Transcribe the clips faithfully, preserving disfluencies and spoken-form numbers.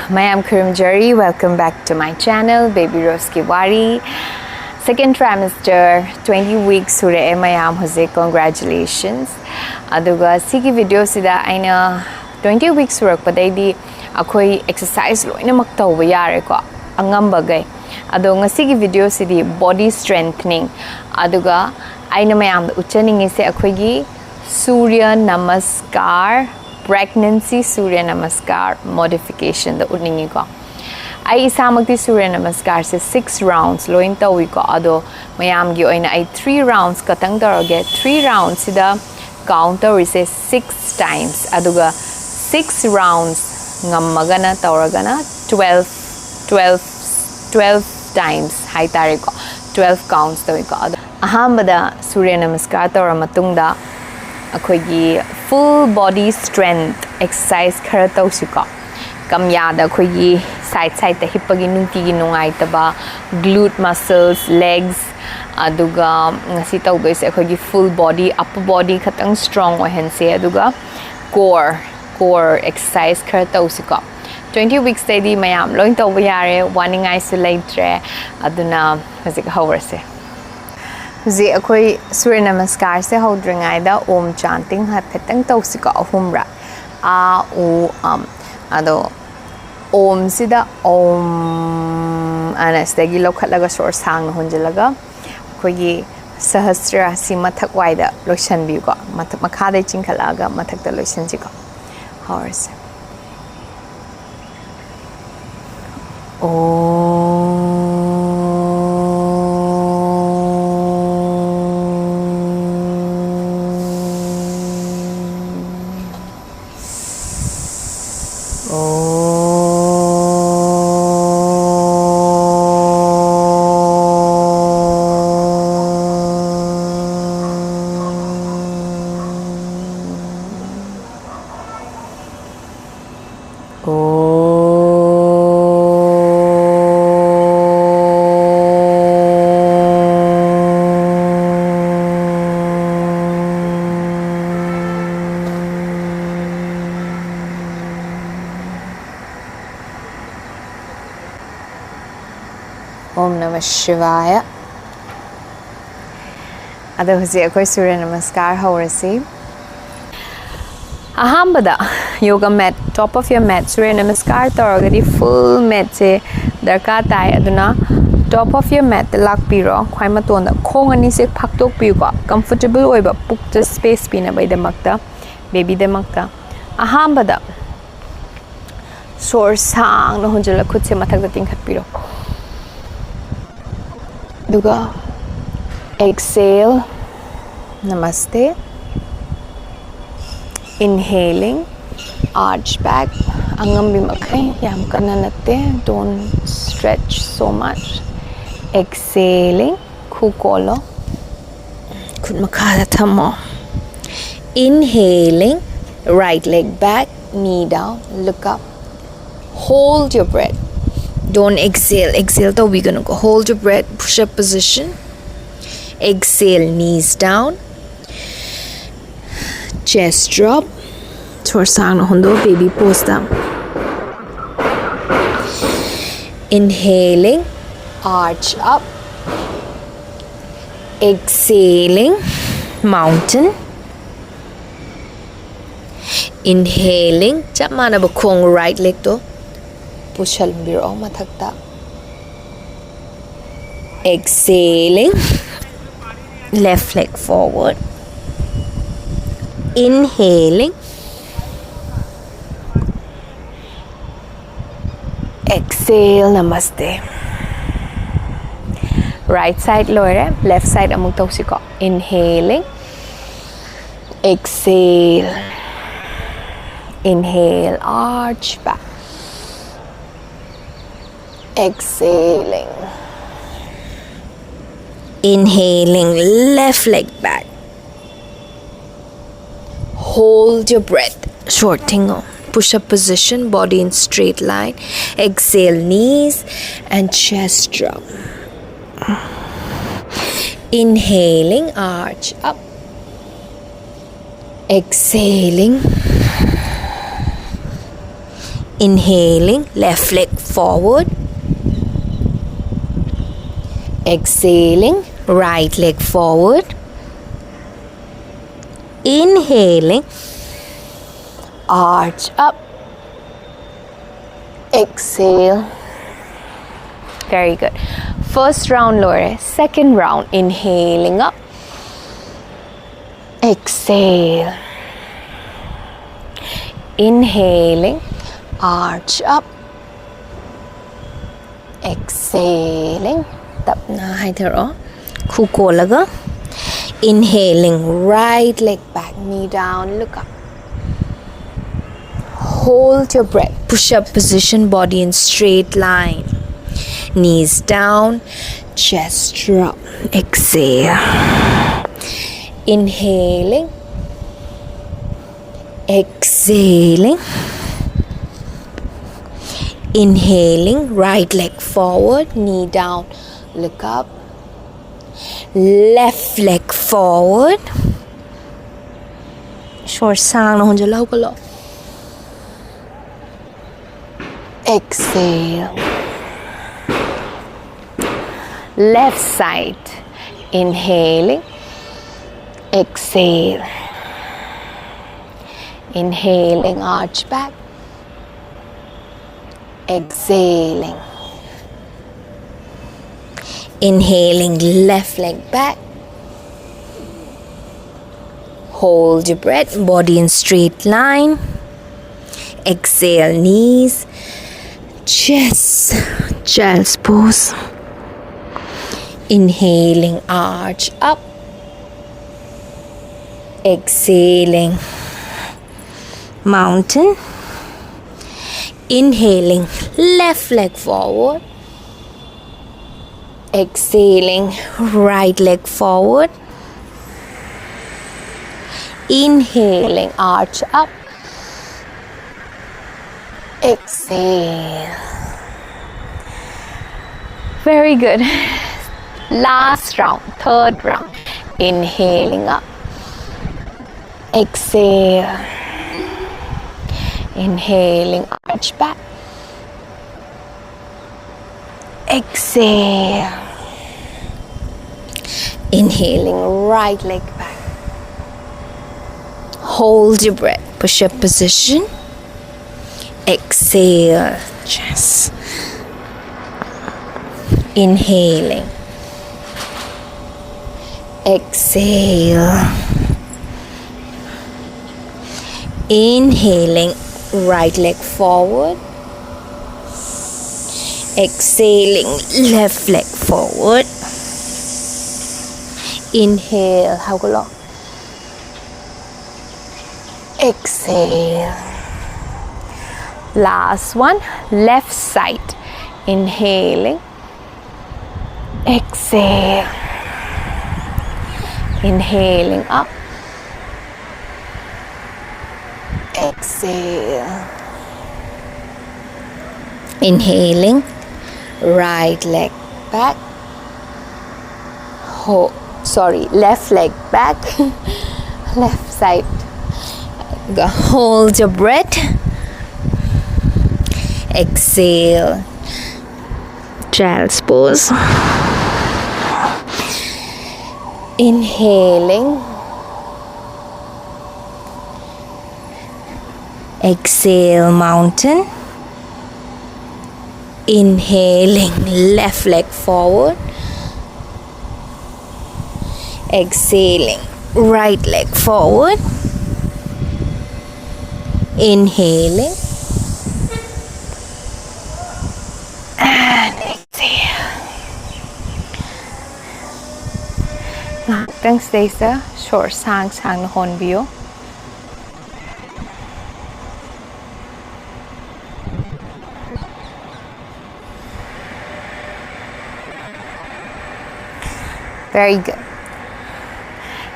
ꯃꯌꯥꯝ ꯈꯨꯔꯨꯝꯖꯔꯤ, welcome back to my channel, Baby Rose ꯀꯤ ꯋꯥꯔꯤ꯫ Second trimester, twenty weeks ꯁꯨꯔꯛꯑꯦ ꯃꯌꯥꯝ ꯍꯧꯖꯤꯛ, congratulations꯫ ꯑꯗꯨꯒ ꯁꯤꯒꯤ video ꯁꯤꯗ ꯑꯩꯅ twenty weeks ꯁꯨꯔꯛꯄꯗꯩꯗꯤ ꯑꯩꯈꯣꯏ exercise ꯂꯣꯏꯅꯃꯛ ꯇꯧꯕ ꯌꯥꯔꯦꯀꯣ, ꯑꯉꯝꯕꯈꯩ꯫ ꯑꯗꯣ ꯉꯁꯤꯒꯤ video ꯁꯤꯗꯤ body strengthening, ꯑꯗꯨꯒ ꯑꯩꯅ ꯃꯌꯥꯝꯗ ꯎꯠꯆꯅꯤꯡꯉꯤꯁꯦ ꯑꯩꯈꯣꯏꯒꯤ ꯁꯨꯔ꯭ꯌ ꯅꯃꯁꯀꯥꯔ, pregnancy ꯁꯨꯔ꯭ꯌ ꯅꯃꯁꯀꯥꯔ modification ꯗ ꯎꯠꯅꯤꯡꯉꯤꯀꯣ꯫ ꯑꯩ ꯏꯁꯥꯃꯛꯇꯤ ꯁꯨꯔ꯭ꯌ ꯅꯃꯁꯀꯥꯔꯁꯦ six rounds ꯂꯣꯏꯅ ꯇꯧꯏꯀꯣ, ꯑꯗꯣ ꯃꯌꯥꯝꯒꯤ ꯑꯣꯏꯅ ꯑꯩ three rounds ꯈꯛꯇꯪ ꯇꯧꯔꯒꯦ꯫ Three round ꯁꯤꯗ count ꯇꯧꯔꯤꯁꯦ six times, ꯑꯗꯨꯒ six rounds ꯉꯝꯃꯒꯅ ꯇꯧꯔꯒꯅ twelve, twelve, twelve times ꯍꯥꯏꯇꯥꯔꯦꯀꯣ, twelve counts ꯇꯧꯏꯀꯣ꯫ ꯑꯗꯣ ꯑꯍꯥꯟꯕꯗ ꯁꯨꯔ꯭ꯌ ꯅꯃꯁꯀꯥꯔ ꯇꯧꯔ ꯃꯇꯨꯡꯗ ꯑꯩꯈꯣꯏꯒꯤ full body strength exercise ꯈꯔ ꯇꯧꯁꯤꯀꯣ꯫ ꯀꯝꯌꯥꯗ ꯑꯩꯈꯣꯏꯒꯤ side sideꯇ ꯍꯤꯞꯄꯒꯤ ꯅꯨꯡꯇꯤꯒꯤ ꯅꯨꯡꯉꯥꯏꯇꯕ glute muscles, legs, ꯑꯗꯨꯒ ꯉꯁꯤ ꯇꯧꯗꯣꯏꯁꯦ ꯑꯩꯈꯣꯏꯒꯤ full body, upper body ꯈꯇꯪ strong ꯑꯣꯏꯍꯟꯁꯦ, ꯑꯗꯨꯒ core, core exercise ꯈꯔ ꯇꯧꯁꯤꯀꯣ꯫ Twenty weeks ꯇꯩꯗꯤ ꯃꯌꯥꯝ ꯂꯣꯏ ꯇꯧꯕ ꯌꯥꯔꯦ, ꯋꯥꯅꯤꯡꯉꯥꯏꯁꯨ ꯂꯩꯇ꯭ꯔꯦ꯫ ꯑꯗꯨꯅ ꯍꯧꯖꯤꯛ ꯍꯧꯔꯁꯦ꯫ ꯍꯧꯖꯤꯛ ꯑꯩꯈꯣꯏ ꯁꯨꯔ꯭ꯌ ꯅꯃꯁꯀꯥꯔꯁꯦ ꯍꯧꯗ꯭ꯔꯤꯉꯩꯗ Om chanting ꯍꯥꯏꯐꯦꯠꯇꯪ ꯇꯧꯁꯤꯀꯣ, ꯑꯍꯨꯝꯔꯛ꯫ ꯑꯥ, ꯎ, ꯑꯝ꯫ ꯑꯗꯣ Om ꯁꯤꯗ "ꯑꯣꯝ" ꯑꯅ ꯁꯤꯗꯒꯤ ꯂꯧꯈꯠꯂꯒ ꯁꯣꯔ ꯁꯥꯡꯅ ꯍꯣꯟꯖꯤꯜꯂꯒ ꯑꯩꯈꯣꯏꯒꯤ ꯁꯍꯁ꯭ꯔ ꯑꯁꯤ ꯃꯊꯛ ꯋꯥꯏꯗ ꯂꯣꯏꯁꯟꯕꯤꯌꯨꯀꯣ꯫ ꯃꯊꯛ, ꯃꯈꯥꯗꯩ ꯆꯤꯡꯈꯠꯂꯛꯑꯒ ꯃꯊꯛꯇ ꯂꯣꯏꯁꯟꯁꯤꯀꯣ꯫ ꯍꯧꯔꯁꯦ꯫ ꯑꯣꯝ꯫ Om Namah Shivaya. ꯑꯗꯣ ꯍꯧꯖꯤꯛ ꯑꯩꯈꯣꯏ ꯁꯨꯔ꯭ꯌ ꯅꯃꯁꯀꯥꯔ ꯍꯧꯔꯁꯤ꯫ ꯑꯍꯥꯟꯕꯗ ꯌꯣꯒꯥ ꯃꯦꯠ, top of your mat, ꯁꯨꯔ꯭ꯌ ꯅꯃꯁꯀꯥꯔ ꯇꯧꯔꯒꯗꯤ ꯐꯨꯜ ꯃꯦꯠꯁꯦ ꯗꯔꯀꯥꯔ ꯇꯥꯏ꯫ ꯑꯗꯨꯅ top of your mat ꯂꯥꯛꯄꯤꯔꯣ꯫ ꯈ꯭ꯋꯥꯏ ꯃꯇꯣꯟꯗ ꯈꯣꯡ ꯑꯅꯤꯁꯦ ꯐꯥꯛꯇꯣꯛꯄꯤꯌꯨꯀꯣ꯫ ꯀꯝꯐꯣꯔꯇꯦꯕꯜ ꯑꯣꯏꯕ ꯄꯨꯛꯇ ꯁ꯭ꯄꯦꯁ ꯄꯤꯅꯕꯒꯤꯗꯃꯛꯇ, ꯕꯦꯕꯤꯗꯃꯛꯇ꯫ ꯑꯍꯥꯟꯕꯗ ꯁꯣꯔ ꯁꯥꯡꯅ ꯍꯣꯟꯖꯤꯜꯂ ꯈꯨꯠꯁꯦ ꯃꯊꯛꯇ ꯇꯤꯡꯈꯠꯄꯤꯔꯣ꯫ ꯑꯗꯨꯒ exhale, Namaste. Inhaling, arch back, ꯑꯉꯝꯕꯤ ꯃꯈꯩ, ꯌꯥꯝ ꯀꯟꯅ ꯅꯠꯇꯦ, don't stretch so much. Exhaling, ꯈꯨ ꯀꯣꯜꯂꯣ, ꯈꯨꯠ ꯃꯈꯥꯗ ꯊꯝꯃꯣ꯫ Inhaling, right leg back, knee down, look up. Hold your breath. Don't exhale. Exhale ꯇꯧꯕꯤꯒꯅꯨꯀꯣ. Hold your breath. Push up position. Exhale, knees down. Chest drop. ꯁꯣꯔ ꯁꯥꯡꯅ ꯍꯣꯟꯗꯣꯛꯑꯣ, baby poseꯇ꯫ Inhaling, arch up. Exhaling, mountain. Inhaling, ꯆꯞ ꯃꯥꯟꯅꯕ ꯈꯣꯡ right legꯇꯣ ꯄꯨꯁꯟꯕꯤꯔꯛꯑꯣ ꯃꯊꯛꯇ꯫ Exhaling, left leg forward. Inhaling, exhale, Namaste. Right side ꯂꯣꯏꯔꯦ, left side ꯑꯃꯨꯛ ꯇꯧꯁꯤꯀꯣ꯫ Inhaling, exhale. Inhale, arch back. Exhaling. Inhaling, left leg back. Hold your breath. Short thing. Push up position, body in straight line. Exhale, knees and chest drop. Inhaling, arch up. Exhaling. Inhaling, left leg forward. Exhaling, right leg forward. Inhaling, arch up. Exhale. Very good. First round ꯂꯣꯏꯔꯦ. Second round. Inhaling up. Exhale. Inhaling, arch up. Exhaling, ꯇꯞꯅ ꯍꯥꯏꯊꯔꯛꯑꯣ, ꯈꯨ ꯀꯣꯜꯂꯒ. Inhaling, right leg back, knee down, look up. Hold your breath. Push up position, body in straight line. Knees down, chest drop. Exhale. Inhaling. Exhaling. Inhaling, right leg forward, knee down, look up. Left leg forward. ꯁꯣꯔ ꯁꯥꯡꯅ ꯍꯣꯟꯖꯜꯂ ꯍꯧꯒꯠꯂꯣ. Exhale. Left side. Inhaling. Exhale. Inhaling, arch back. Exhaling. Inhaling, left leg back. Hold your breath, body in straight line. Exhale, knees, chest, child's pose. Inhaling, arch up. Exhaling, mountain. Inhaling, left leg forward. Exhaling, right leg forward. Inhaling, arch up. Exhale. Very good. Last round, third round. Inhaling up. Exhale. Inhaling, arch back. Exhale. Inhaling, right leg back. Hold your breath. Push up position. Exhale. Chest. Inhaling. Exhale. Inhaling, right leg forward. Exhaling, left leg forward. Inhale, ꯍꯧꯒꯠꯂꯣ. Exhale. Last one, left side. Inhaling. Exhale. Inhaling up. Exhale. Inhaling. Right leg back. Ho- Sorry, left leg back. Left side. Go. Hold your breath. Exhale. Child's pose. Inhaling. Exhale, mountain. Inhaling, left leg forward. Exhaling, right leg forward. Inhaling. And exhale. ꯉꯥꯏꯍꯥꯛꯇꯪ ꯁꯤꯗꯩꯁꯤꯗ ꯁꯣꯔ ꯁꯥꯡ ꯁꯥꯡꯅ ꯍꯣꯟꯕꯤꯌꯨ꯫ Very good.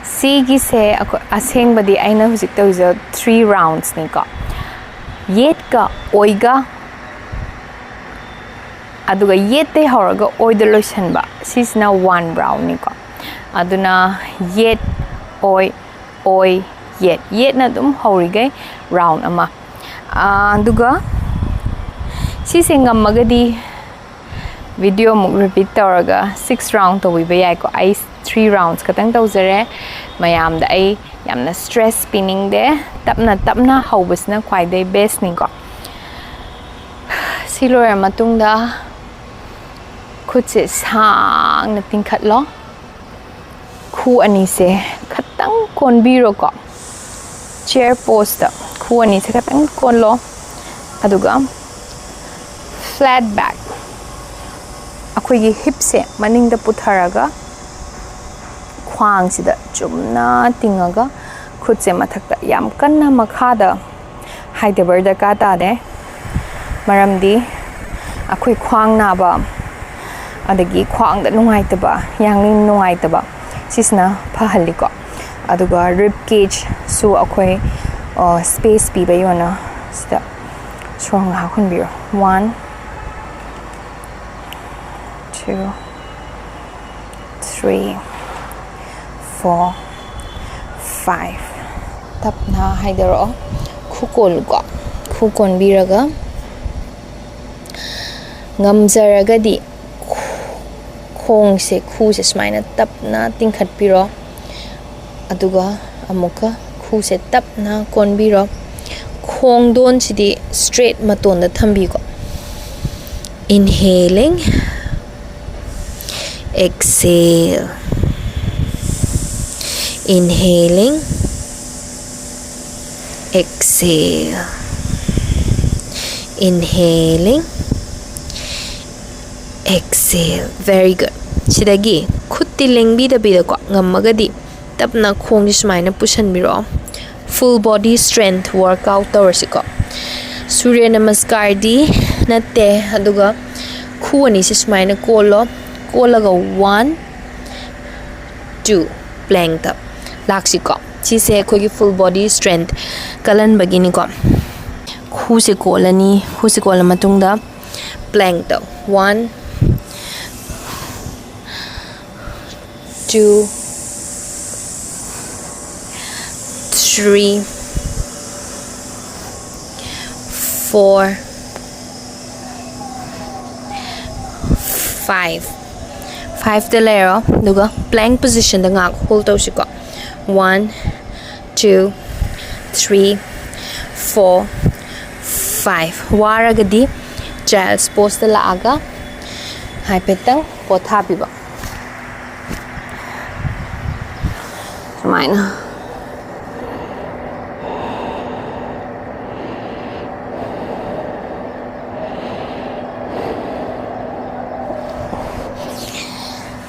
ꯁꯤꯒꯤꯁꯦ ꯑꯩꯈꯣꯏ ꯑꯁꯦꯡꯕꯗꯤ ꯑꯩꯅ ꯍꯧꯖꯤꯛ ꯇꯧꯔꯤꯁꯦ three roundsꯅꯤꯀꯣ꯫ ꯌꯦꯠꯀ ꯑꯣꯏꯒ, ꯑꯗꯨꯒ ꯌꯦꯠꯇꯩ ꯍꯧꯔꯒ ꯑꯣꯏꯗ ꯂꯣꯏꯁꯟꯕ, ꯁꯤꯁꯤꯅ one roundꯅꯤꯀꯣ꯫ ꯑꯗꯨꯅ ꯌꯦꯠ, ꯑꯣꯏ, ꯑꯣꯏ, ꯌꯦꯠ, ꯌꯦꯠꯅ ꯑꯗꯨꯝ ꯍꯧꯔꯤꯈꯩ round ꯑꯃ꯫ ꯑꯥ, ꯑꯗꯨꯒ ꯁꯤꯁꯦ ꯉꯝꯃꯒꯗꯤ video ꯑꯃꯨꯛ repeat ꯇꯧꯔꯒ six round ꯇꯧꯕꯤꯕ ꯌꯥꯏꯀꯣ꯫ ꯑꯩ Three rounds ꯈꯛꯇꯪ ꯇꯧꯖꯔꯦ꯫ ꯃꯌꯥꯝꯗ ꯑꯩ ꯌꯥꯝꯅ stress ꯄꯤꯅꯤꯡꯗꯦ꯫ ꯇꯞꯅ ꯇꯞꯅ ꯍꯧꯕꯁꯤꯅ ꯈ꯭ꯋꯥꯏꯗꯩ bestꯅꯤꯀꯣ꯫ ꯁꯤ ꯂꯣꯏꯔ ꯃꯇꯨꯡꯗ ꯈꯨꯠꯁꯦ ꯁꯥꯡꯅ ꯇꯤꯡꯈꯠꯂꯣ꯫ ꯈꯨ ꯑꯅꯤꯁꯦ ꯈꯇꯪ ꯀꯣꯟꯕꯤꯔꯣꯀꯣ꯫ Chair poseꯇ ꯈꯨ ꯑꯅꯤꯁꯦ ꯈꯇꯪ ꯀꯣꯜꯂꯣ꯫ ꯑꯗꯨꯒ flat back, ꯑꯩꯈꯣꯏꯒꯤ hipꯁꯦ ꯃꯅꯤꯡꯗ ꯄꯨꯊꯔꯒ ꯈ꯭ꯋꯥꯡꯁꯤꯗ ꯆꯨꯝꯅ ꯇꯤꯡꯉꯒ ꯈꯨꯠꯁꯦ ꯃꯊꯛꯇ, ꯌꯥꯝ ꯀꯟꯅ ꯃꯈꯥꯗ ꯍꯥꯏꯊꯕ ꯗꯔꯀꯥꯔ ꯇꯥꯗꯦ꯫ ꯃꯔꯝꯗꯤ ꯑꯩꯈꯣꯏ ꯈ꯭ꯋꯥꯡ ꯅꯥꯕ, ꯑꯗꯒꯤ ꯈ꯭ꯋꯥꯡꯗ ꯅꯨꯡꯉꯥꯏꯇꯕ, ꯌꯥꯡꯂꯦꯟ ꯅꯨꯡꯉꯥꯏꯇꯕ, ꯁꯤꯁꯤꯅ ꯐꯍꯜꯂꯤꯀꯣ꯫ ꯑꯗꯨꯒ rib cageꯁꯨ ꯑꯩꯈꯣꯏ space ꯄꯤꯕ ꯌꯣꯟꯅ ꯁꯤꯗ ꯁꯣꯔ ꯉꯥꯏꯍꯥꯛ ꯍꯣꯟꯕꯤꯔꯣ꯫ One, two, three, four, five. ꯇꯞꯅ ꯍꯥꯏꯊꯔꯛꯑꯣ꯫ ꯈꯨ ꯀꯣꯜꯂꯨꯀꯣ꯫ ꯈꯨ ꯀꯣꯟꯕꯤꯔꯒ ꯉꯝꯖꯔꯒꯗꯤ ꯈꯣꯡꯁꯦ, ꯈꯨꯁꯦ ꯁꯨꯃꯥꯏꯅ ꯇꯞꯅ ꯇꯤꯡꯈꯠꯄꯤꯔꯣ꯫ ꯑꯗꯨꯒ ꯑꯃꯨꯛꯀ ꯈꯨꯁꯦ ꯇꯞꯅ ꯀꯣꯟꯕꯤꯔꯣ꯫ ꯈꯣꯡꯗꯣꯟꯁꯤꯗꯤ straight ꯃꯇꯣꯟꯗ ꯊꯝꯕꯤꯀꯣ꯫ Inhaling, exhale, inhaling, exhale, inhaling, exhale. Very good. ꯁꯤꯗꯒꯤ ꯈꯨꯠꯇꯤ ꯂꯦꯡꯕꯤꯗꯕꯤꯗꯀꯣ, ꯉꯝꯃꯒꯗꯤ ꯇꯞꯅ ꯈꯣꯡꯁꯤ ꯁꯨꯃꯥꯏꯅ ꯄꯨꯁꯟꯕꯤꯔꯛꯑꯣ꯫ Full body strength workout ꯇꯧꯔꯁꯤꯀꯣ꯫ ꯁꯨꯔ꯭ꯌ ꯅꯃꯁꯀꯥꯔꯗꯤ ꯅꯠꯇꯦ, ꯑꯗꯨꯒ ꯈꯨ ꯑꯅꯤꯁꯦ ꯁꯨꯃꯥꯏꯅ ꯀꯣꯜꯂꯣ꯫ ꯀꯣꯜꯂꯒ one, two, plankꯇ ꯂꯥꯛꯁꯤꯀꯣ꯫ ꯁꯤꯁꯦ ꯑꯩꯈꯣꯏꯒꯤ full body strength ꯀꯜꯍꯟꯕꯒꯤꯅꯤꯀꯣ꯫ ꯈꯨꯁꯦ ꯀꯣꯜꯂꯅꯤ꯫ ꯈꯨꯁꯦ ꯀꯣꯜꯂ ꯃꯇꯨꯡꯗ plankꯇ one, two, three, four, five. Fiveꯇ ꯂꯩꯔꯣ, ꯑꯗꯨꯒ plank positionꯗ ꯉꯥꯏꯍꯥꯛ hold ꯇꯧꯁꯤꯀꯣ. One, two, three, four, five. ꯋꯥꯔꯒꯗꯤ child's poseꯇ ꯂꯥꯛꯑꯒ ꯍꯥꯏꯐꯦꯠꯇꯪ ꯄꯣꯊꯥꯕꯤꯕ, ꯁꯨꯃꯥꯏꯅ.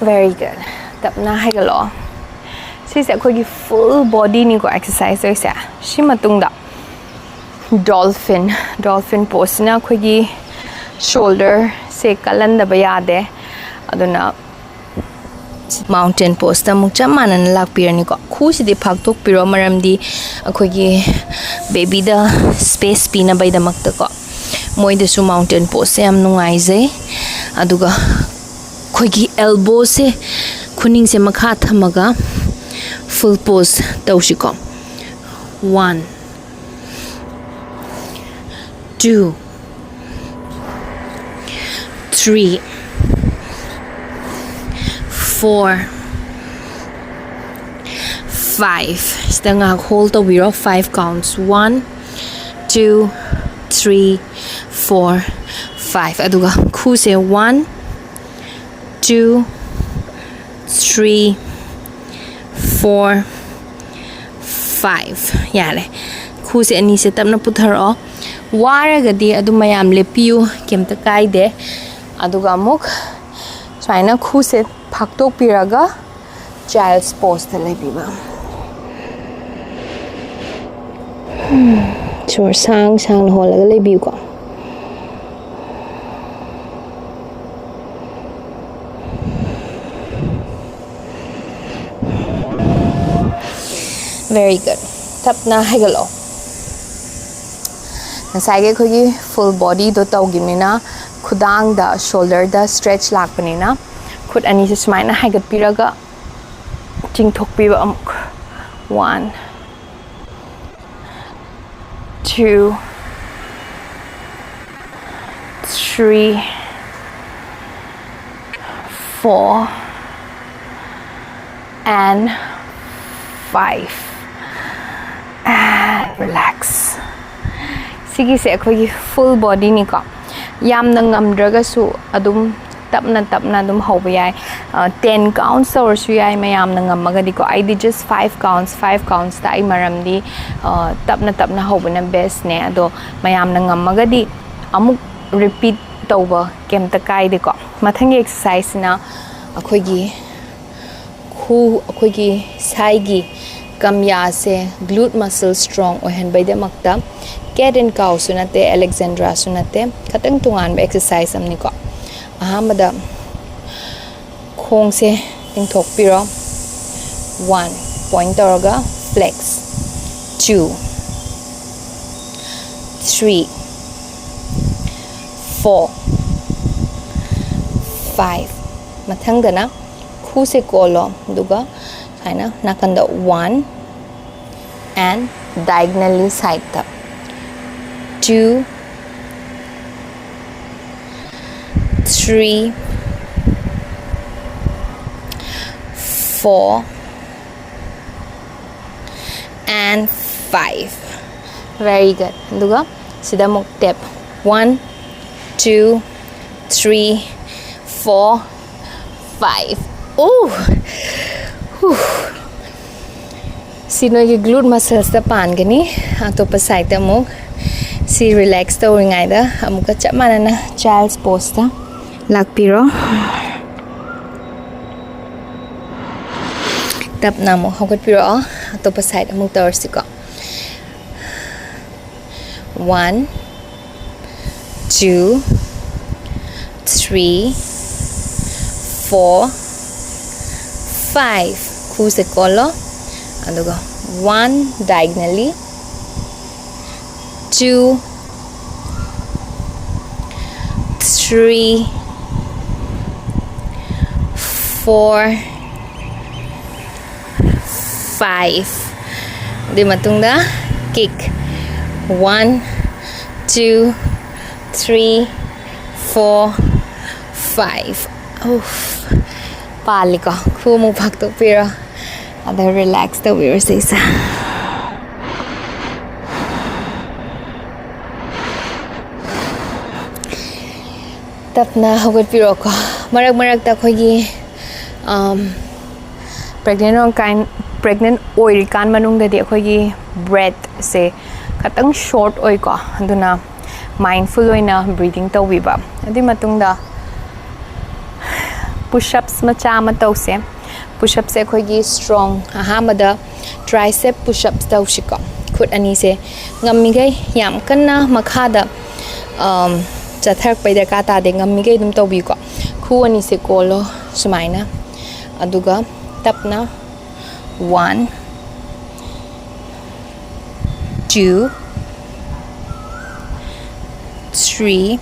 Very good. ꯇꯞꯅ ꯍꯥꯏꯒꯠꯂꯛꯑꯣ. ꯁꯤꯁꯦ ꯑꯩꯈꯣꯏꯒꯤ full bodyꯅꯤꯀꯣ exercise ꯇꯧꯔꯤꯁꯦ. ꯁꯤ ꯃꯇꯨꯡꯗ dolphin, dolphin poseꯁꯤꯅ ꯑꯩꯈꯣꯏꯒꯤ shoulderꯁꯦ ꯀꯜꯍꯟꯗꯕ ꯌꯥꯗꯦ. ꯑꯗꯨꯅ mountain poseꯇ ꯑꯃꯨꯛ ꯆꯞ ꯃꯥꯟꯅꯅ ꯂꯥꯛꯄꯤꯔꯅꯤꯀꯣ. ꯈꯨꯁꯤꯗꯤ ꯐꯥꯛꯇꯣꯛꯄꯤꯔꯣ, ꯃꯔꯝꯗꯤ ꯑꯩꯈꯣꯏꯒꯤ babyꯗ space ꯄꯤꯅꯕꯒꯤꯗꯃꯛꯇꯀꯣ. ꯃꯣꯏꯗꯁꯨ mountain poseꯁꯦ ꯌꯥꯝ ꯅꯨꯡꯉꯥꯏꯖꯩ. ꯑꯗꯨꯒ ꯑꯩꯈꯣꯏꯒꯤ elbowꯁꯦ, ꯈꯨꯅꯤꯡꯁꯦ ꯃꯈꯥ ꯊꯝꯃꯒ full pose ꯇꯧꯁꯤꯀꯣ. One, two, three, four, five. ꯁꯤꯗ ꯉꯥꯏꯍꯥꯛ hold ꯇꯧꯕꯤꯔꯣ. Five counts. One, two, three, four, five. ꯑꯗꯨꯒ ꯈꯨꯁꯦ one, two, three, four, five. ꯌꯥꯔꯦ. ꯈꯨꯁꯦ ꯑꯅꯤꯁꯦ ꯇꯞꯅ ꯄꯨꯊꯔꯛꯑꯣ. ꯋꯥꯔꯒꯗꯤ ꯑꯗꯨꯝ ꯃꯌꯥꯝ ꯂꯦꯞꯄꯤꯌꯨ, ꯀꯩꯝꯇ ꯀꯥꯏꯗꯦ. ꯑꯗꯨꯒ ꯑꯃꯨꯛ ꯁꯨꯃꯥꯏꯅ ꯈꯨꯁꯦ ꯐꯥꯛꯇꯣꯛꯄꯤꯔꯒ child's poseꯇ ꯂꯩꯕꯤꯕ. ꯁꯣꯔ ꯁꯥꯡ ꯁꯥꯡꯅ ꯍꯣꯜꯂꯒ ꯂꯩꯕꯤꯌꯨꯀꯣ. Very good. ꯇꯞꯅ ꯍꯥꯏꯒꯠꯂꯛꯑꯣ. ꯉꯁꯥꯏꯒꯤ ꯑꯩꯈꯣꯏꯒꯤ full bodyꯗꯣ ꯇꯧꯈꯤꯕꯅꯤꯅ, ꯈꯨꯗꯥꯡꯗ, shoulderꯗ stretch ꯂꯥꯛꯄꯅꯤꯅ, ꯈꯨꯠ ꯑꯅꯤꯁꯦ ꯁꯨꯃꯥꯏꯅ ꯍꯥꯏꯒꯠꯄꯤꯔꯒ ꯆꯤꯡꯊꯣꯛꯄꯤꯕ ꯑꯃꯨꯛ. One, two, three, Four and five. And relax. ꯁꯤꯒꯤꯁꯦ ꯑꯩꯈꯣꯏꯒꯤ full bodyꯅꯤꯀꯣ. ꯌꯥꯝꯅ ꯉꯝꯗ꯭ꯔꯒꯁꯨ ꯑꯗꯨꯝ ꯇꯞꯅ ꯇꯞꯅ ꯑꯗꯨꯝ ꯍꯧꯕ ꯌꯥꯏ. Ten counts ꯇꯧꯔꯁꯨ ꯌꯥꯏ, ꯃꯌꯥꯝꯅ ꯉꯝꯃꯒꯗꯤꯀꯣ. ꯑꯩꯗꯤ just five counts, five countsꯇ ꯑꯩ ꯃꯔꯝꯗꯤ ꯇꯞꯅ ꯇꯞꯅ ꯍꯧꯕꯅ bestꯅꯦ. ꯑꯗꯣ ꯃꯌꯥꯝꯅ ꯉꯝꯃꯒꯗꯤ ꯑꯃꯨꯛ repeat ꯇꯧꯕ ꯀꯩꯝꯇ ꯀꯥꯏꯗꯦꯀꯣ. ꯃꯊꯪꯒꯤ exerciseꯁꯤꯅ ꯑꯩꯈꯣꯏꯒꯤ ꯈꯨ ꯑꯩꯈꯣꯏꯒꯤ ꯁꯥꯏꯒꯤ ꯀꯝꯌꯥꯁꯦ glute muscle strong ꯑꯣꯏꯍꯟꯕꯩꯗꯃꯛꯇ cat and cowꯁꯨ ꯅꯠꯇꯦ, Alexandraꯁꯨ ꯅꯠꯇꯦ, ꯈꯇꯪ ꯇꯣꯉꯥꯟꯕ exercise ꯑꯃꯅꯤꯀꯣ. ꯑꯍꯥꯟꯕꯗ ꯈꯣꯡꯁꯦ ꯇꯤꯡꯊꯣꯛꯄꯤꯔꯣ. One, point ꯇꯧꯔꯒ flex. Two, three, four, five. ꯃꯊꯪꯗꯅ ꯈꯨꯁꯦ ꯀꯣꯜꯂꯣ, ꯑꯗꯨꯒ ꯁꯨꯃꯥꯏꯅ ꯅꯥꯀꯟꯗ one and diagonally sideꯇ two, three, four and five. Very good. ꯑꯗꯨꯒ ꯁꯤꯗ ꯑꯃꯨꯛ tap. One, two, three, four, five. Oh! Whew. ꯁꯤ ꯅꯣꯏꯒꯤ glute musclesꯇ ꯄꯥꯟꯒꯅꯤ꯫ ꯑꯇꯣꯞꯄ sideꯇ ꯑꯃꯨꯛ ꯁꯤ relax ꯇꯧꯔꯤꯉꯩꯗ ꯑꯃꯨꯛꯀ ꯆꯞ ꯃꯥꯟꯅꯅ child's poseꯇ ꯂꯥꯛꯄꯤꯔꯣ꯫ ꯇꯞꯅ ꯑꯃꯨꯛ ꯍꯧꯒꯠꯄꯤꯔꯛꯑꯣ꯫ ꯑꯇꯣꯞꯄ side ꯑꯃꯨꯛ ꯇꯧꯔꯁꯤꯀꯣ꯫ One, two, three, four, five. ꯈꯨꯁꯦ ꯀꯣꯜꯂꯣ꯫ ꯑꯗꯨꯒ one diagonally, two, three, four, five. ꯑꯗꯨꯒꯤ ꯃꯇꯨꯡꯗ kick. One, two, three, four, five. Uff, ꯄꯥꯜꯂꯤꯀꯣ꯫ ꯈꯨ ꯑꯃꯨꯛ ꯐꯥꯛꯇꯣꯛꯄꯤꯔꯣ꯫ ꯑꯗ ꯔꯤꯂꯦꯛꯁ ꯇꯧꯕꯤꯔꯣ ꯁꯤꯁꯦ꯫ ꯇꯞꯅ ꯍꯧꯒꯠꯄꯤꯔꯣꯀꯣ꯫ ꯃꯔꯛ ꯃꯔꯛꯇ ꯑꯩꯈꯣꯏꯒꯤ, ꯑꯝ, pregnant ꯑꯣꯏꯔꯀꯥꯟ-, pregnant ꯑꯣꯏꯔꯤꯀꯥꯟ ꯃꯅꯨꯡꯗꯗꯤ ꯑꯩꯈꯣꯏꯒꯤ breathꯁꯦ ꯈꯇꯪ short ꯑꯣꯏꯀꯣ꯫ ꯑꯗꯨꯅ mindful ꯑꯣꯏꯅ breathing ꯇꯧꯕꯤꯕ꯫ ꯑꯗꯨꯒꯤ ꯃꯇꯨꯡꯗ push-ups ꯃꯆꯥ ꯑꯃ ꯇꯧꯁꯦ꯫ Push-upꯁꯦ ꯑꯩꯈꯣꯏꯒꯤ strong, ꯑꯍꯥꯟꯕꯗ tricep push-ups ꯇꯧꯁꯤꯀꯣ꯫ ꯈꯨꯠ ꯑꯅꯤꯁꯦ ꯉꯝꯃꯤꯈꯩ ꯌꯥꯝ ꯀꯟꯅ ꯃꯈꯥꯗ, ꯑꯝ, ꯆꯠꯊꯔꯛꯄꯩ ꯗꯔꯀꯥꯔ ꯇꯥꯗꯦ, ꯉꯝꯃꯤꯈꯩ ꯑꯗꯨꯝ ꯇꯧꯕꯤꯌꯨꯀꯣ꯫ ꯈꯨ ꯑꯅꯤꯁꯦ ꯀꯣꯜꯂꯣ ꯁꯨꯃꯥꯏꯅ, ꯑꯗꯨꯒ ꯇꯞꯅ one, two, three,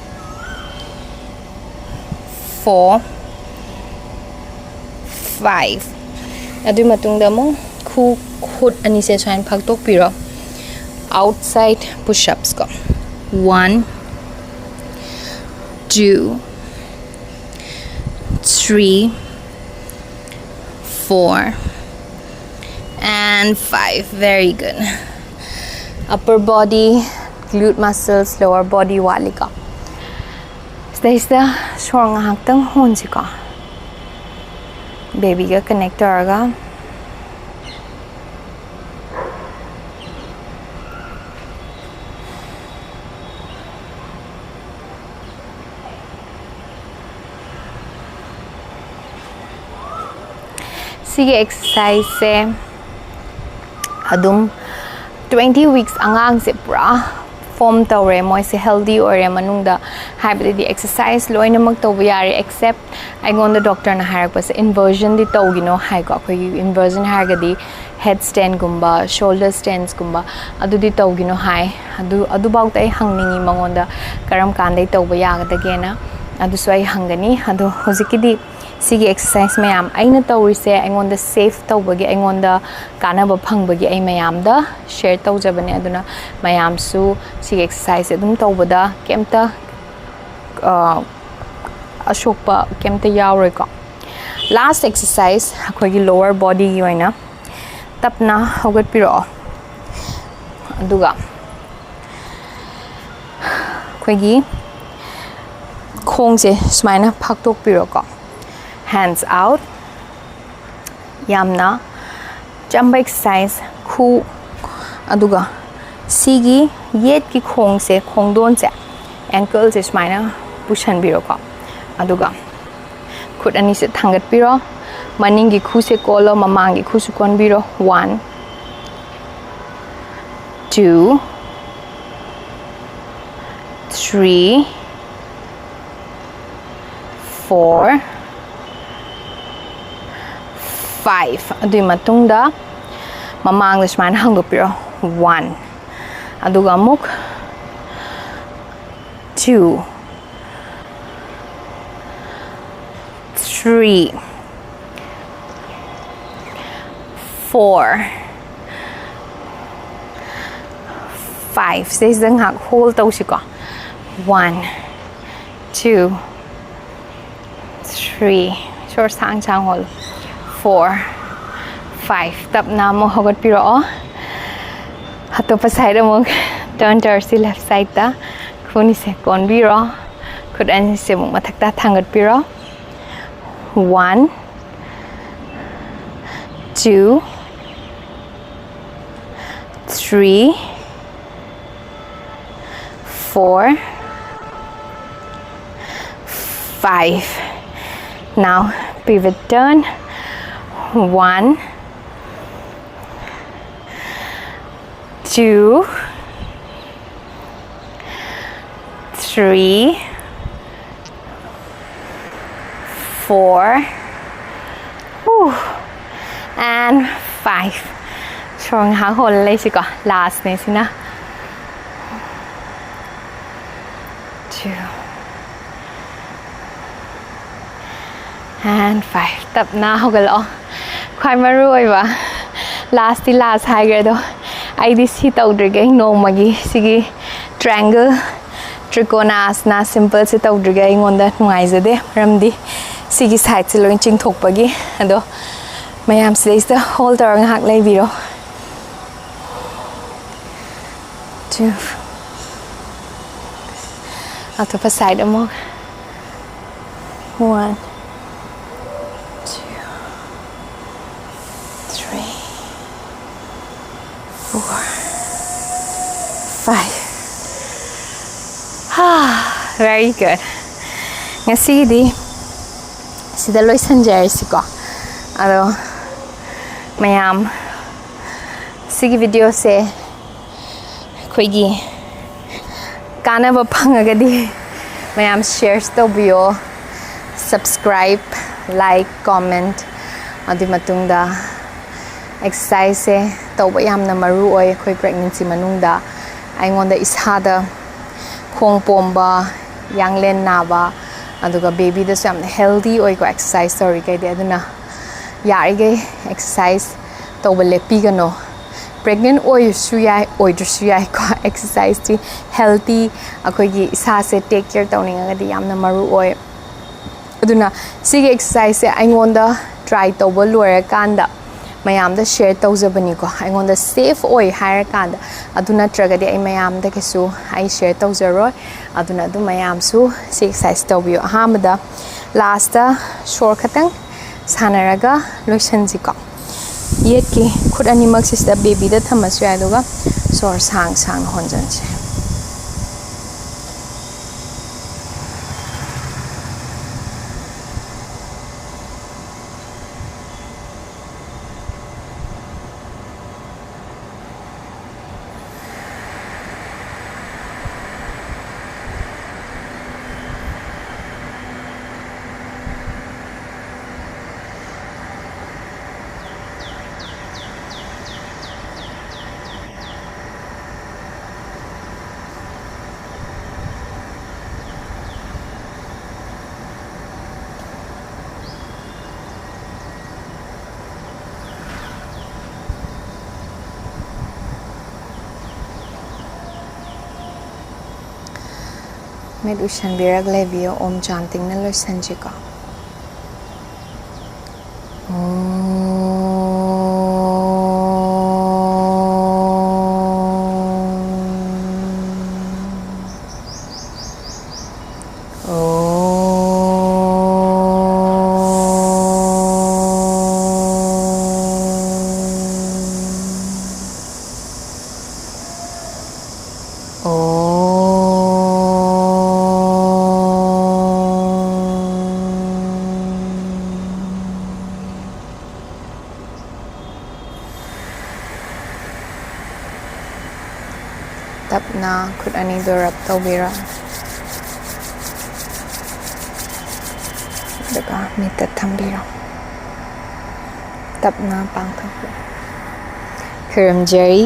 four, five꯫ ꯑꯗꯨꯒꯤ ꯃꯇꯨꯡꯗ ꯑꯃꯨꯛ ꯈꯨ ꯈꯨꯠ ꯑꯅꯤꯁꯦ ꯁꯨꯃꯥꯏꯅ ꯐꯥꯛꯇꯣꯛꯄꯤꯔꯣ꯫ Outside push-ups ꯀꯣ꯫ One, two, three, four, and five. Very good. Upper body, glute muscles, lower body ꯋꯥꯠꯂꯤꯀꯣ꯫ ꯁꯤꯗꯩꯁꯤꯗ ꯁꯣꯔ ꯉꯥꯏꯍꯥꯛꯇꯪ ꯍꯣꯟꯁꯤꯀꯣ꯫ Babyꯒ connect ꯇꯧꯔꯒ꯫ ꯁꯤꯒꯤ exerciseꯁꯦ ꯑꯗꯨꯝ twenty weeks ꯑꯉꯥꯡꯁꯦ ꯄꯨꯔꯥ form ꯇꯧꯔꯦ, ꯃꯣꯏꯁꯦ healthy ꯑꯣꯏꯔꯦ ꯃꯅꯨꯡꯗ, ꯍꯥꯏꯕꯗꯤ exercise ꯂꯣꯏꯅꯃꯛ ꯇꯧꯕ ꯌꯥꯔꯦ, except ꯑꯩꯉꯣꯟꯗ doctorꯅ ꯍꯥꯏꯔꯛꯄꯁꯦ inversionꯗꯤ ꯇꯧꯒꯤꯅꯣ ꯍꯥꯏꯀꯣ꯫ ꯑꯩꯈꯣꯏꯒꯤ inversion ꯍꯥꯏꯔꯒꯗꯤ head standꯒꯨꯝꯕ, shoulder standsꯀꯨꯝꯕ ꯑꯗꯨꯗꯤ ꯇꯧꯒꯤꯅꯣ ꯍꯥꯏ꯫ ꯑꯗꯨ, ꯑꯗꯨꯐꯥꯎꯗ ꯑꯩ ꯍꯪꯅꯤꯡꯉꯤ ꯃꯉꯣꯟꯗ ꯀꯔꯝ ꯀꯥꯟꯗꯩ ꯇꯧꯕ ꯌꯥꯒꯗꯒꯦꯅ꯫ ꯑꯗꯨꯁꯨ ꯑꯩ ꯍꯪꯒꯅꯤ꯫ ꯑꯗꯣ ꯍꯧꯖꯤꯛꯀꯤꯗꯤ ꯁꯤꯒꯤ exercise ꯃꯌꯥꯝ ꯑꯩꯅ ꯇꯧꯔꯤꯁꯦ ꯑꯩꯉꯣꯟꯗ safe ꯇꯧꯕꯒꯤ, ꯑꯩꯉꯣꯟꯗ ꯀꯥꯟꯅꯕ ꯐꯪꯕꯒꯤ ꯑꯩ ꯃꯌꯥꯝꯗ share ꯇꯧꯖꯕꯅꯦ꯫ ꯑꯗꯨꯅ ꯃꯌꯥꯝꯁꯨ ꯁꯤꯒꯤ exerciseꯁꯦ ꯑꯗꯨꯝ ꯇꯧꯕꯗ ꯀꯩꯝꯇ, ꯑ, ꯑꯁꯣꯛꯄ ꯀꯩꯝꯇ ꯌꯥꯎꯔꯣꯏꯀꯣ꯫ Last exercise, ꯑꯩꯈꯣꯏꯒꯤ lower bodyꯒꯤ ꯑꯣꯏꯅ ꯇꯞꯅ ꯍꯧꯒꯠꯄꯤꯔꯛꯑꯣ꯫ ꯑꯗꯨꯒ ꯑꯩꯈꯣꯏꯒꯤ ꯈꯣꯡꯁꯦ ꯁꯨꯃꯥꯏꯅ ꯐꯥꯛꯇꯣꯛꯄꯤꯔꯣꯀꯣ꯫ Hands out꯫ ꯌꯥꯝꯅ ꯆꯝꯕ exercise꯫ ꯈꯨ, ꯑꯗꯨꯒ ꯁꯤꯒꯤ ꯌꯦꯠꯀꯤ ꯈꯣꯡꯁꯦ, ꯈꯣꯡꯗꯣꯟꯁꯦ, ankleꯁꯦ ꯁꯨꯃꯥꯏꯅ ꯄꯨꯁꯟꯕꯤꯔꯣꯀꯣ꯫ ꯑꯗꯨꯒ ꯈꯨꯠ ꯑꯅꯤꯁꯦ ꯊꯥꯡꯒꯠꯄꯤꯔꯣ꯫ ꯃꯅꯤꯡꯒꯤ ꯈꯨꯁꯦ ꯀꯣꯜꯂꯣ, ꯃꯃꯥꯡꯒꯤ ꯈꯨꯁꯨ ꯀꯣꯟꯕꯤꯔꯣ꯫ One, two, three, four, five꯫ ꯑꯗꯨꯒꯤ ꯃꯇꯨꯡꯗ ꯃꯃꯥꯡꯗ ꯁꯨꯃꯥꯏꯅ ꯍꯥꯡꯗꯣꯛꯄꯤꯔꯣ꯫ One꯫ ꯑꯗꯨꯒ ꯑꯃꯨꯛ two, three, four, five꯫ ꯁꯤꯗꯩꯁꯤꯗ ꯉꯥꯏꯍꯥꯛ hold ꯇꯧꯁꯤꯀꯣ꯫ One, two, three꯫ ꯁꯣꯔ ꯁꯥꯡ ꯁꯥꯡ ꯍꯣꯜꯂꯨ꯫ Four, five꯫ ꯇꯞꯅ ꯑꯃꯨꯛ ꯍꯧꯒꯠꯄꯤꯔꯛꯑꯣ꯫ ꯑꯇꯣꯞꯄ side ꯑꯃꯨꯛ turn ꯇꯧꯔꯁꯤ, left sideꯇ꯫ ꯈꯨꯅꯤꯁꯦ ꯀꯣꯟꯕꯤꯔꯣ꯫ ꯈꯨꯠ ꯑꯅꯤꯁꯦ ꯑꯃꯨꯛ ꯃꯊꯛꯇ ꯊꯥꯡꯒꯠꯄꯤꯔꯣ꯫ One, two, three, four, five. Now pivot turn. One, two, three, four, whew, and five꯫ ꯁꯣꯔ ꯉꯥꯏꯍꯥꯛ ꯍꯣꯜꯂ ꯂꯩꯁꯤꯀꯣ꯫ Lastꯅꯦ ꯁꯤꯅ꯫ Two, and five꯫ ꯇꯞꯅ ꯍꯧꯒꯠꯂꯛꯑꯣ꯫ ꯈ꯭ꯋꯥꯏ ꯃꯔꯨ ꯑꯣꯏꯕ lastꯇꯤ last ꯍꯥꯏꯈ꯭ꯔꯦ, ꯑꯗꯣ ꯑꯩꯗꯤ ꯁꯤ ꯇꯧꯗ꯭ꯔꯤꯈꯩ ꯅꯣꯡꯃꯒꯤ ꯁꯤꯒꯤ triangle ꯇ꯭ꯔꯤꯀꯣꯅꯥꯁꯅ ꯁꯤꯝꯄꯜꯁꯦ ꯇꯧꯗ꯭ꯔꯤꯒꯩ ꯑꯩꯉꯣꯟꯗ ꯅꯨꯡꯉꯥꯏꯖꯗꯦ, ꯃꯔꯝꯗꯤ ꯁꯤꯒꯤ ꯁꯥꯏꯠꯁꯦ ꯂꯣꯏ ꯆꯤꯡꯊꯣꯛꯄꯒꯤ꯫ ꯑꯗꯣ ꯃꯌꯥꯝ ꯁꯤꯗꯩꯁꯤꯗ ꯍꯣꯜ ꯇꯧꯔꯒ ꯉꯥꯏꯍꯥꯛ ꯂꯩꯕꯤꯔꯣ꯫ Two. ꯑꯇꯣꯞꯄ ꯁꯥꯏꯠ ꯑꯃꯨꯛ꯫ One, two, three, four, five. Very good. ꯉꯁꯤꯒꯤꯗꯤ ꯁꯤꯗ ꯂꯣꯏꯁꯟꯖꯔꯁꯤꯀꯣ꯫ ꯑꯗꯣ ꯃꯌꯥꯝ, ꯁꯤꯒꯤ ꯚꯤꯗꯤꯑꯣꯁꯦ ꯑꯩꯈꯣꯏꯒꯤ ꯀꯥꯟꯅꯕ ꯐꯪꯉꯒꯗꯤ ꯃꯌꯥꯝ ꯁꯤꯌꯔꯁ ꯇꯧꯕꯤꯌꯣ, ꯁꯕꯁꯀ꯭ꯔꯥꯏꯕ, ꯂꯥꯏꯛ, ꯀꯣꯃꯦꯟ꯫ ꯑꯗꯨꯒꯤ ꯃꯇꯨꯡꯗ ꯑꯦꯛꯁꯔꯁꯥꯏꯖꯁꯦ ꯇꯧꯕ ꯌꯥꯝꯅ ꯃꯔꯨ ꯑꯣꯏ ꯑꯩꯈꯣꯏ ꯄ꯭ꯔꯦꯒꯅꯦꯟꯁꯤ ꯃꯅꯨꯡꯗ꯫ ꯑꯩꯉꯣꯟꯗ ꯏꯁꯥꯗ ꯈꯣꯡ ꯄꯣꯝꯕ, ꯌꯥꯡꯂꯦꯟ ꯅꯥꯕ, ꯑꯗꯨꯒ ꯕꯦꯕꯤꯗꯁꯨ ꯌꯥꯝꯅ ꯍꯦꯜꯗꯤ ꯑꯣꯏꯀꯣ ꯑꯦꯛꯁꯔꯁꯥꯏꯖ ꯇꯧꯔꯤꯈꯩꯗꯤ꯫ ꯑꯗꯨꯅ ꯌꯥꯔꯤꯈꯩ ꯑꯦꯛꯁꯔꯁꯥꯏꯖ ꯇꯧꯕ ꯂꯦꯞꯄꯤꯒꯅꯣ꯫ ꯄ꯭ꯔꯦꯒꯅꯦꯟ ꯑꯣꯏꯔꯁꯨ ꯌꯥꯏ, ꯑꯣꯏꯗ꯭ꯔꯁꯨ ꯌꯥꯏꯀꯣ꯫ ꯑꯦꯛꯁꯔꯁꯥꯏꯖꯇꯤ ꯍꯦꯜꯇꯤ, ꯑꯩꯈꯣꯏꯒꯤ ꯏꯁꯥꯁꯦ ꯇꯦꯛ ꯀꯦꯌꯔ ꯇꯧꯅꯤꯡꯉꯒꯗꯤ ꯌꯥꯝꯅ ꯃꯔꯨ ꯑꯣꯏ꯫ ꯑꯗꯨꯅ ꯁꯤꯒꯤ ꯑꯦꯛꯁꯔꯁꯥꯏꯖꯁꯦ ꯑꯩꯉꯣꯟꯗ ꯇ꯭ꯔꯥꯏ ꯇꯧꯕ ꯂꯣꯏꯔꯀꯥꯟꯗ ꯃꯌꯥꯝꯗ ꯁꯤꯌꯔ ꯇꯧꯖꯕꯅꯤꯀꯣ, ꯑꯩꯉꯣꯟꯗ ꯁꯦꯐ ꯑꯣꯏ ꯍꯥꯏꯔꯀꯥꯟꯗ꯫ ꯑꯗꯨ ꯅꯠꯇ꯭ꯔꯒꯗꯤ ꯑꯩ ꯃꯌꯥꯝꯗ ꯀꯩꯁꯨ ꯑꯩ ꯁꯤꯌꯔ ꯇꯧꯖꯔꯣꯏ꯫ ꯑꯗꯨꯅ ꯑꯗꯨꯝ ꯃꯌꯥꯝꯁꯨ ꯁꯤ ꯑꯦꯛꯁꯔꯁꯥꯏꯖ ꯇꯧꯕꯤꯌꯨ꯫ ꯑꯍꯥꯟꯕꯗ ꯂꯥꯁꯇ ꯁꯣꯔ ꯈꯇꯪ ꯁꯥꯟꯅꯔꯒ ꯂꯣꯏꯁꯟꯁꯤꯀꯣ꯫ ꯌꯦꯠꯀꯤ ꯈꯨꯠ ꯑꯅꯤꯃꯛꯁꯤꯁꯤꯗ ꯕꯦꯕꯤꯗ ꯊꯝꯃꯁꯨ ꯌꯥꯏ, ꯑꯗꯨꯒ ꯁꯣꯔ ꯁꯥꯡ ꯁꯥꯡꯅ ꯍꯣꯟꯖꯟꯁꯦ꯫ ꯃꯤꯠ ꯎꯏꯁꯟꯕꯤꯔꯒ ꯂꯩꯕꯤꯌꯣ꯫ ꯑꯣꯝ ꯆꯥꯟꯇꯤꯡꯅ ꯂꯣꯏꯁꯟꯁꯤꯀꯣ꯫ ꯑꯣꯝ꯫ ꯑꯣꯝ꯫ ꯑꯣꯝ꯫ ꯇꯞꯅ ꯈꯨꯠ ꯑꯅꯤꯗꯣ rub ꯇꯧꯕꯤꯔꯣ꯫ ꯑꯗꯨꯒ ꯃꯤꯠꯇ ꯊꯝꯕꯤꯔꯣ꯫ ꯇꯞꯅ ꯄꯥꯡꯊꯣꯛꯄꯤꯔꯣ꯫ ꯈꯨꯔꯨꯝꯖꯔꯤ꯫